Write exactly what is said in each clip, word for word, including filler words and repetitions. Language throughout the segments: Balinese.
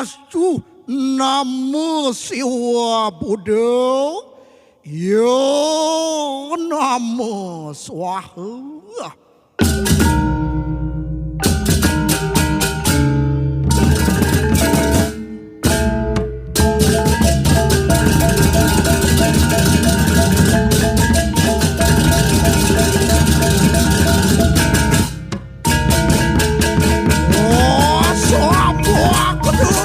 Astu nama Siwa Buddha. Ya nama swaha. Oh, sapa keduh?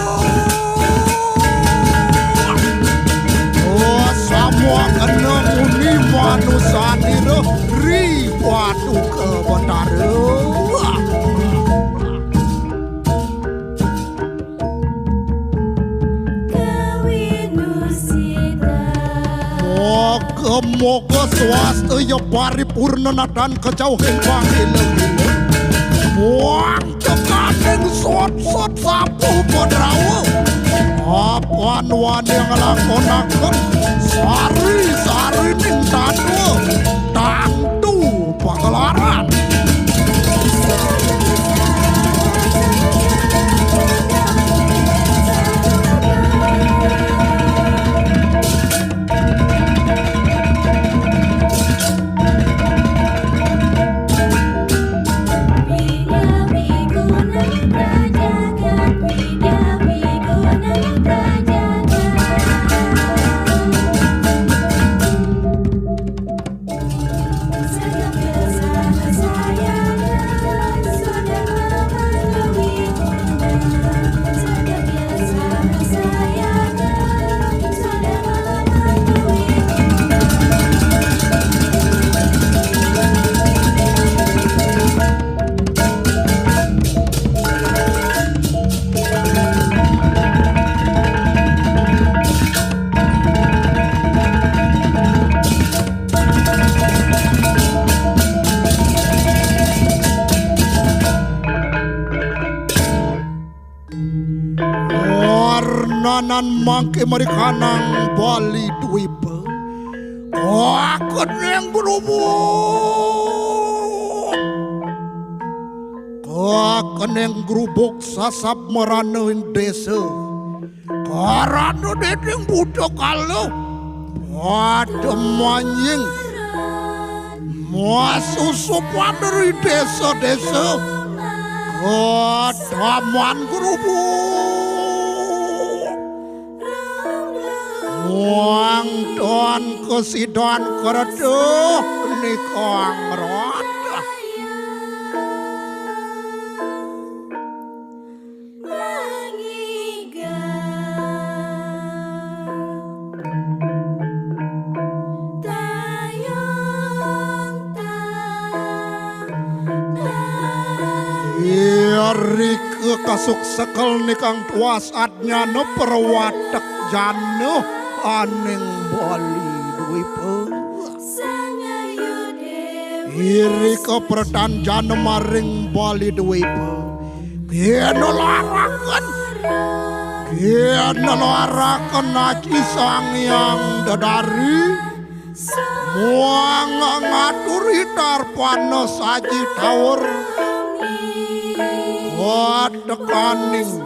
Oh, sama kena muni manusanira ri Paduka Betara. Moga-moga swastaya paripurna nadan kajauhing pangila-ila. Muang tekaning sot-sot sapu Pandawa. Apan wani nglakonaken sari-sarining tatwa tantu pagelaran. Warnanan mangke marikanang Bali Dwipa. Kakeneng grubuk. Kakeneng grubuk sasab merana ing desa. Karana dening buta kala pada manjing masusupan ri desa-desa kadaman grubuk. Muang tan kesidan kerta nikang rata. Irika kasuksekel nikang tuas adnyana perwatek jana aning Bali Dwipa. Irika pretan jana maring Bali Dwipa. Kinelaraken. Kinelaraken Aji Sang Hyang Dedari. Muang ngaturi tarpana saji tawur. Katekaning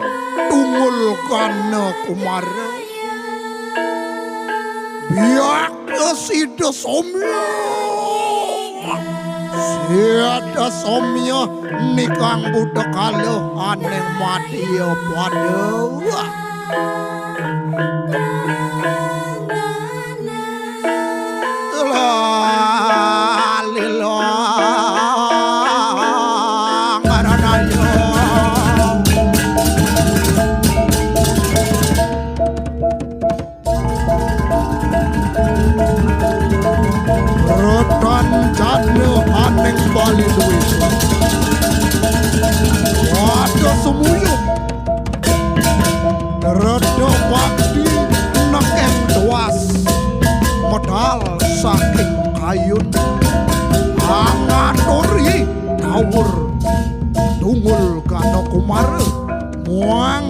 tunggul gana kumara. Biak Sida somya. Sida somya nikang buta kala aning madya pada. Lalila ngaranaya. Retan jana aning Bali Dwipa. Wada sumuyup. Reda bakti nekeng tuas. Medal saking kayun. Angaturi tawur. Tunggul gana kumara. Muang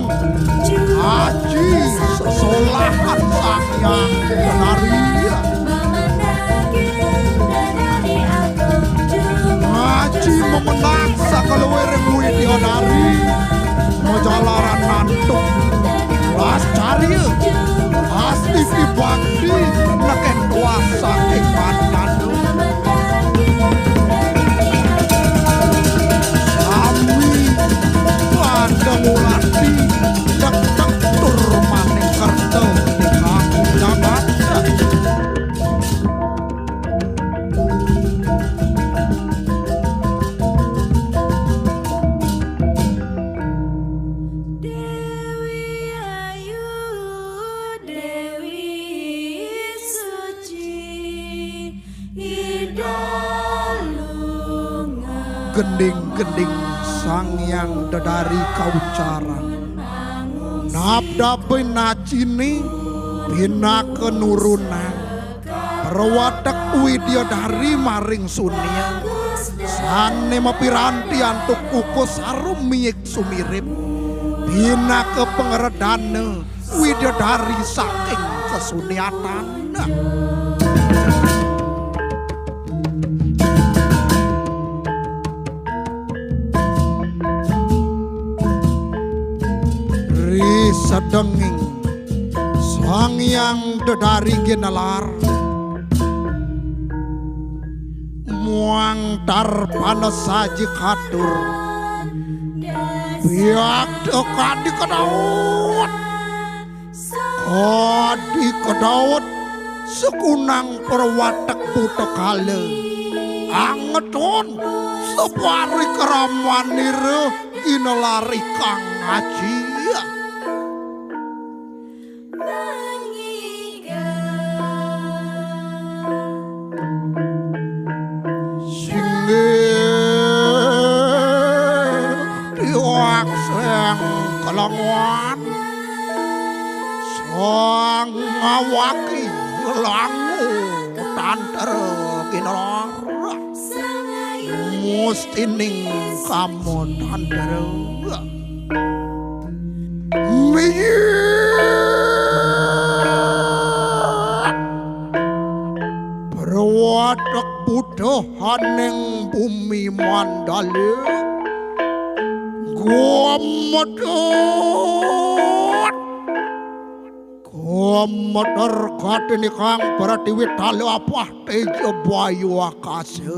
aji sesolahan Sang Hyang Widhnari. Aji memenang sakaluwiring widyanari. Majalaran nantuk Ascarya, astiti bakti, nekeng kuasa ing pandan. Sami padha ngulati, tek-tek tur maning kerta ing jagat. Dewi Ayu, Dewi Suci, Ida Lunga. Gending-gending Sang Hyang Dedari kaucaran. Nabdabin najine pinaka nurunan. Prawatek Widyadari maring Sunia. Sane mapiranti antuk kukus sarum miik sumirip. Pinaka pangredana Widyadari saking kasunyatan. Ri sedenging Sang Hyang Dedari ginelar muang tarpana saji katur. Biak tekadi kedaut. Adi kedaut sekunang perwatek putekala. Angeton separikramanira ginelar ikang aji. Singgih tiwak sing kelenguan. Sang ngawaki langu tantra kinara. Mustining kama tantra. Miyit prawatek budahaning bumi mandala. Gumedet. Gumeter katinikang pratiwi tala apah teja bayu akasa.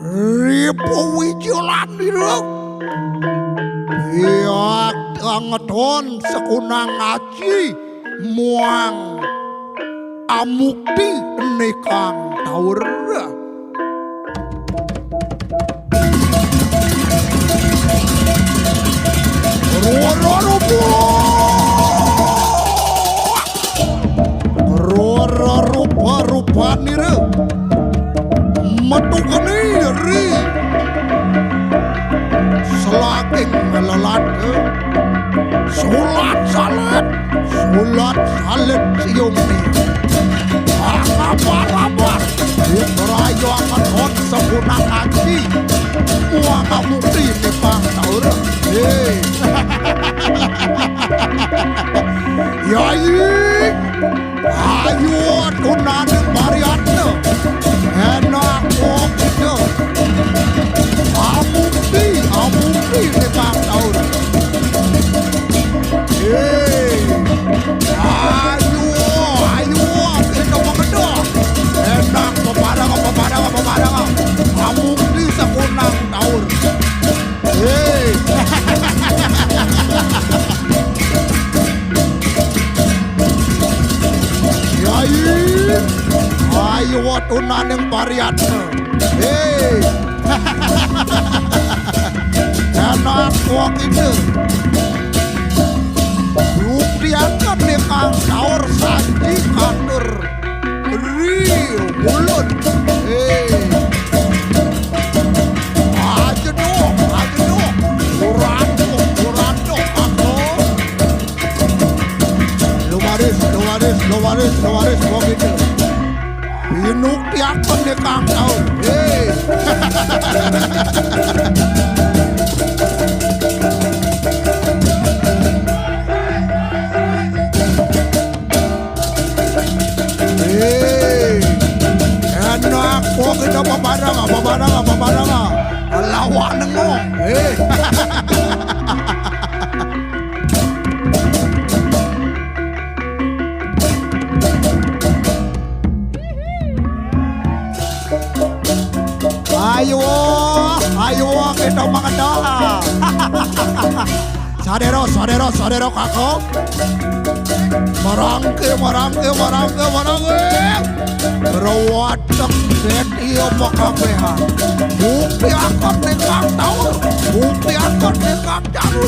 Ripu wijalanira. Biak tangeton sekunang aji muang amukti nikang taur. Roro rupa. Roro rupa-rupanira. Metu geni ri. Selaking lelada. Sulat salat. Sulat salit siung ni. Apa-apa. Ibraya keton sepunang aji. Muang amukti ni pang taur. Hei. Yai. Ayo tunaning pariatna. Enak kok gitu. Amukti, amukti ni pang taur. Hei. Ayo, ayo, kita mengedo. Enak pepadang, pepadang, pepadang. Amukti sekunang taur. Hei. Yai. Ayo tunaning pariatna. Hei. Enak wong itu. Buktiaken nih kang saur saji katur. Ri mulut. Hei. Aja dong, aja dong. Kurang dong, kurang dong, aku. Lumaris, lumaris, lumaris, lumaris, wong itu. Binuk tiakon nih kang taun. Hei. Hei. Enak, wong kita pepadang, pepadang, pepadang. Lawan ngong. Hei. Ayo, ayo kita mengenal. Sadero, sadero, sadero, kakak. Marangke, marangke, marangke, marangke. Rewatek, den iya makabehan. Bukti akon ning Kang Taur. Bukti akon ning Kang Dalu.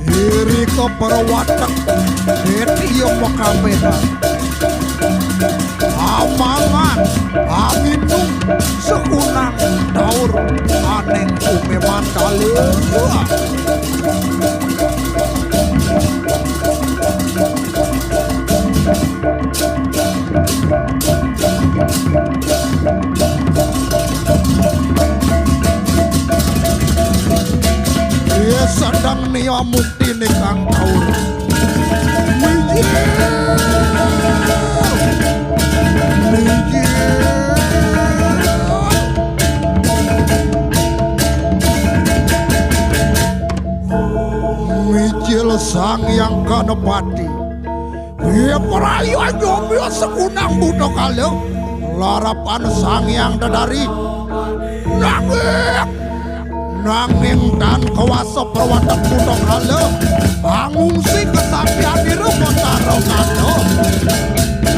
Iri ka perwatek, den iya makabehan. Amangan, aminum, sekunang daur, aning kume mandale. Iya sedang nia mukti nih Kang Taur. Mijil. Mijil. Mijil Sang Hyang Ganepati. Iya, prayu aja mios sekunang buta kala. Larapan Sang Hyang Dedari. Nanging, nanging tan kuasa perwatek buta kala. Pangungsi kesaktianira Betara Kala.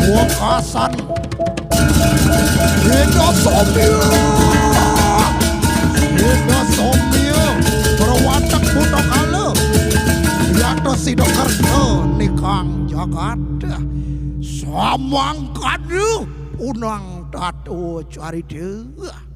Wekasan Ida Somya. Ida Somya. Perwatek buta kala. Yata sida kerta nikang jagat. Samangkana unang tata carita.